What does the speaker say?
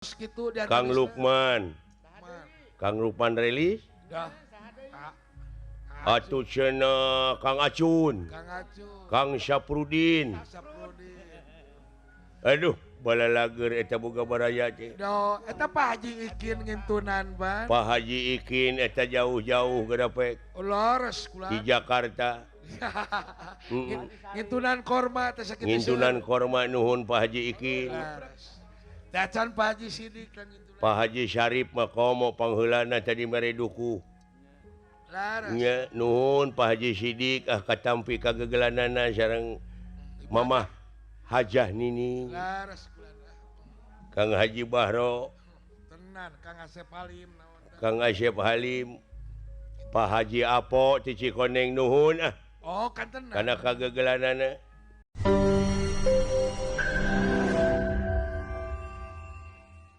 Kitu di Kang antawisna. Lukman. Kang Lukman rilis. Dah. Atuh cenah Kang Acun. Kang Acun. Kang Saprudin. Saprudin. Aduh, balalager eta boga baraya teh. Do, eta Pak Haji Ikin ngintunan ban. Pak Haji Ikin eta jauh-jauh gedapek Leres kula. Di Jakarta. Ngintunan korma teh sakitu. Ngintunan korma, nuhun, Pak Haji Ikin. Leres. Dacan Pak Haji Sidik kan ngintunan. Pak Haji Syarif mah komo pangheulana tadi mere duku. Leres. Nya, nuhun, Pak Haji Sidik, ah, katampi kagegelanana sareng Mamah Hajah Nini. Leres kula. Kang Haji Bahro. Tenan Kang Asep Halim naon teh. Kang Asep Halim, Pak Haji Apo ti Cikoneng, nuhun ah. Oh, kan tenan. Kana kagegelanana.